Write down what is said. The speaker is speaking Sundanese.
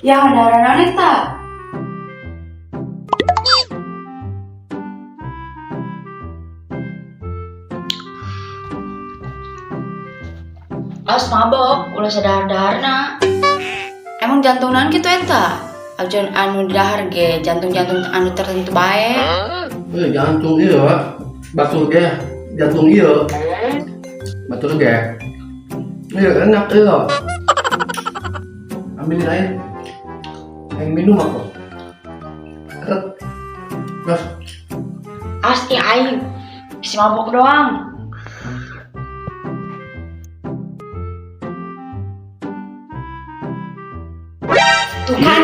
Ya dahar naon eta? Awas mabok, ulah sadahar-daharna. Emang jantung naon kitu eta? Ajon anu dahar ge jantung-jantung anu tertentu bae. Eh, jantung iya. Batur ge, jantung iya. Batur ge. Iya, enak iya. Ambilin air. Air minum aku. Keret. Terus, Awas ih aing. Si mabok doang. Tuh kan.